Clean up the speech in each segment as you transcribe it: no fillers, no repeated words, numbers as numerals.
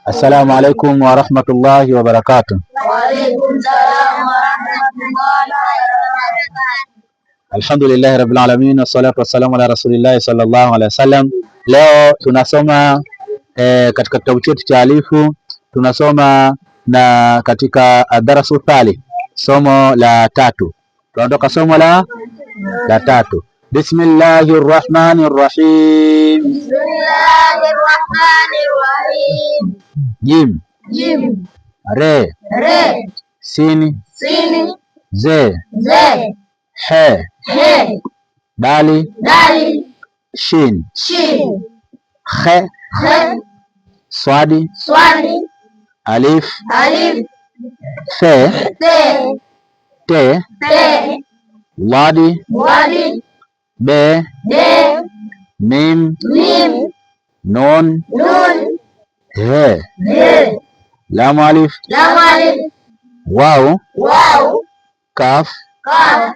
Assalamu alaikum warahmatullahi wabarakatuh. Wa salam warahmatullahi wabarakatuh. Alhamdulillahi rabbil alamin wassalatu wassalamu ala rasulillahi sallallahu alaihi wasallam. Leo tunasoma katika kitabu chetu cha Alifu tunasoma na katika darasu thalith, somo la tatu. Tunaondoka somo la tatu. Bismillahir rahmanir rahim. Bismillahir rahmanir rahim. Jim, Jim, re, re, sin, sin, ze, ze, he, he, dali, dali, shin, shin, khe, khe, swadi, swadi, alif, alif, the, the, te, te, wadi, wadi, be, be, mim, mim, nun, nun, he, he, lamu alif, lam alif, wau, waw, kaf, kaf,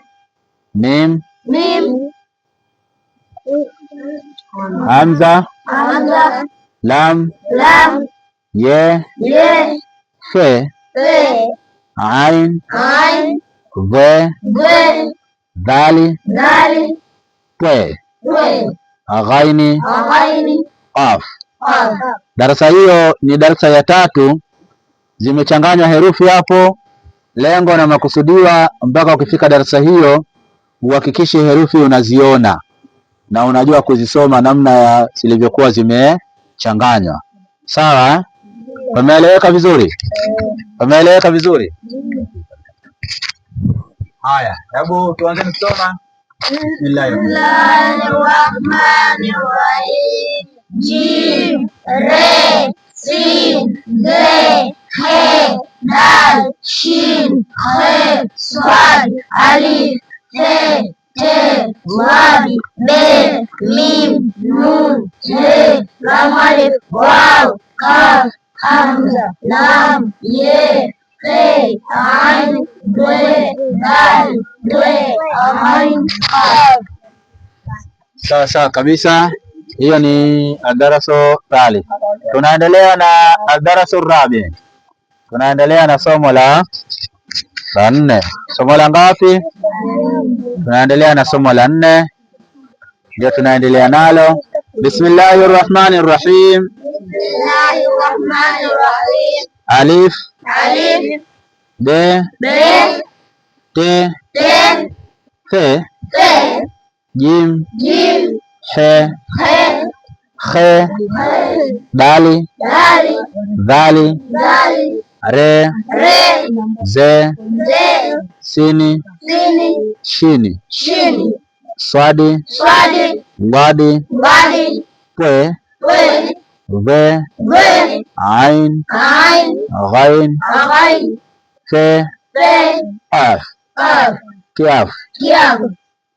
mim, mim, hamza, hamza, lam, lam, ye, ye, fe, fe, ain, ain, dhe, dhe, dhali, dhali, twe, twe, ghaini, ghaini, qaf. Qaf. Darasa hiyo ni darasa ya tatu, zimechanganywa herufi hapo. Lengo na makusudiwa, mpaka ukifika darasa hiyo uhakikishe herufi unaziona na unajua kuzisoma namna ya zilivyokuwa zimechanganywa. Sawa eh? Pameeleweka vizuri? Pameeleweka vizuri? Haya, hebu tuanze kusoma. Bismillahirrahmanirrahim. Jim, re, sin, ze, he, dal, shin, khe, swad, alif, the, te, wad, be, mim, nun, he, lam alif, waw, kaf, hamza, lam, ye, fe, ain, dwe, dal, dwe, ghain, qaf. Sawa sawa kabisa. Hiyo ni adaraso thalith. Tunaendelea na adaraso rabi. Tunaendelea na somo la nne. Somo la ngapi? Tunaendelea na somo la nne, ndio tunaendelea nalo. Bismillahir Rahmanir Rahim. Bismillahirrahmanirrahim. Alif, Alif, be, be, te, te, the, fe, jim, jim, he, he, khe, he, dali, dali, dhali, dali, re, re, ze, ze, sini, sini, shini, shini, swadi, swadi, wadi, wadi, pwe, pwe, ve, ve, ain, ain, ghain, ghain, fe, fe, qaf, qaf, kiaf, kiaf,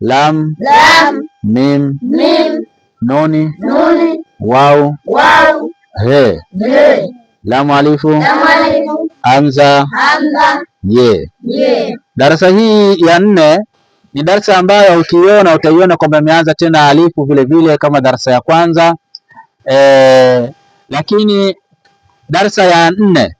lam, lam, mim, mim, nuni, nuni, wau, waw, he, he, lamu alifu, lam alifu, hamza, hamza, ye. Ye. Darasa hii ya nne ni darasa ambayo ukiiona utaiona kwamba imeanza tena alifu vile vile kama darasa ya kwanza lakini darasa ya nne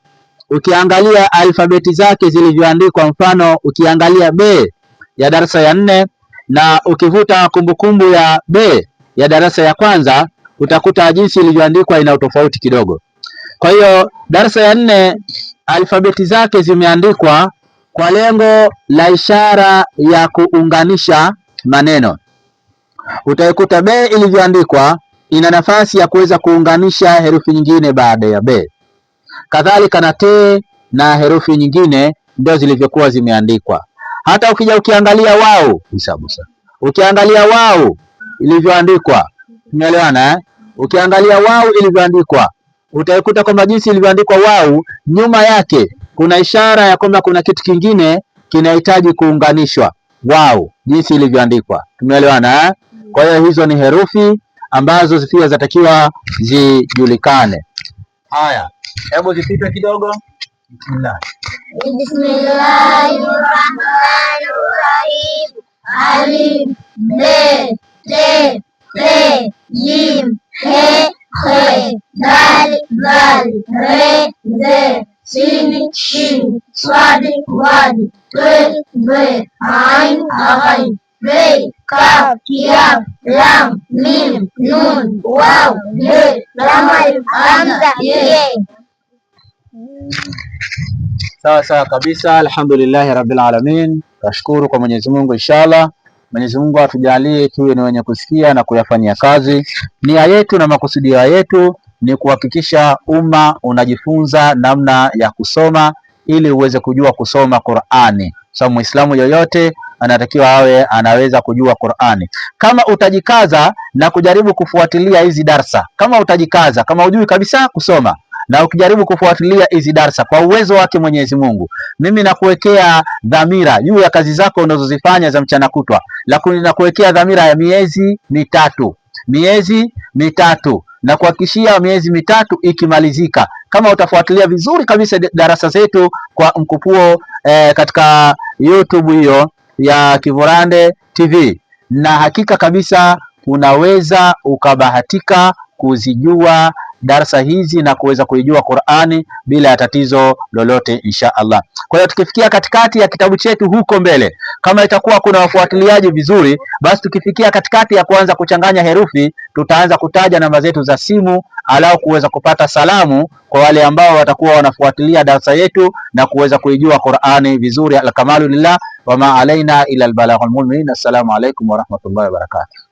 ukiangalia alfabeti zake zilivyoandikwa, mfano ukiangalia B ya darasa ya nne na ukivuta kumbukumbu ya B ya darasa ya kwanza utakuta jinsi ilivyoandikwa ina utofauti kidogo. Kwa hiyo darasa ya nne alfabeti zake zimeandikwa kwa lengo la ishara ya kuunganisha maneno. Utaikuta B ilivyoandikwa ina nafasi ya kuweza kuunganisha herufi nyingine baada ya B. Kadhalika na T na herufi nyingine ndio zilivyokuwa zimeandikwa. Hata ukija ukiangalia wau, hesabu sasa. Ukiangalia wau ilivyoandikwa, tumeelewana eh? Ukiangalia wau ilivyoandikwa utaikuta kwamba jinsi ilivyoandikwa wau, nyuma yake kuna ishara ya kwamba kuna kitu kingine kinahitaji kuunganishwa. Wau jinsi ilivyoandikwa, tumeelewana eh? Kwa hiyo hizo ni herufi ambazo pia zatakiwa zijulikane. Haya, hebu zipite kidogo. Bismillah. Bismillahirrahmanirrahim. Alif, be, te, fe, jim, He, He, Dal, Zal, Re, Ze, Sin, Shin, Swad, Wad, Twe, Dwe, Ain, Ghain, Be, Kaf, Ya, Lam, Mim, Nun, Waw, He, Lam, Alif, Hamza, Ye. Sawa sawa kabisa, alhamdulillahi rabbil alamin. Tashukuru kwa Mwenyezi Mungu, inshallah Mwenyezi Mungu atujalie tuwe ni wenye kusikia na kuyafanyia kazi. Nia yetu na makusudio yetu ni kuhakikisha umma unajifunza namna ya kusoma ili uweze kujua kusoma Qur'ani. Sababu Muislamu yoyote anatakiwa awe anaweza kujua Qur'ani. Kama utajikaza na kujaribu kufuatilia hizi darsa, kama utajikaza, kama hujui kabisa kusoma na ukijaribu kufuatilia hizi darsa kwa uwezo wake Mwenyezi Mungu, mimi nakuwekea dhamira juu ya kazi zako unazozifanya za mchana kutwa, lakini nakuwekea dhamira ya miezi mitatu, miezi mitatu na kuhakikishia miezi mitatu ikimalizika, kama utafuatilia vizuri kabisa darasa zetu kwa mkupuo katika YouTube hiyo ya Kivorande TV, na hakika kabisa unaweza ukabahatika kuzijua darsa hizi na kuweza kuijua Qur'ani bila ya tatizo lolote insha Allah. Kwa hiyo tukifikia katikati ya kitabu chetu huko mbele, kama itakuwa kuna wafuatiliaji vizuri, basi tukifikia katikati ya kuanza kuchanganya herufi, tutaanza kutaja namba zetu za simu, alau kuweza kupata salamu kwa wale ambao watakuwa wanafuatilia darsa yetu na kuweza kuijua Qur'ani vizuri. Alkamalu lillah wama alaina ila albalaghul mubin. Assalamu alaikum warahmatullahi wabarakatuh.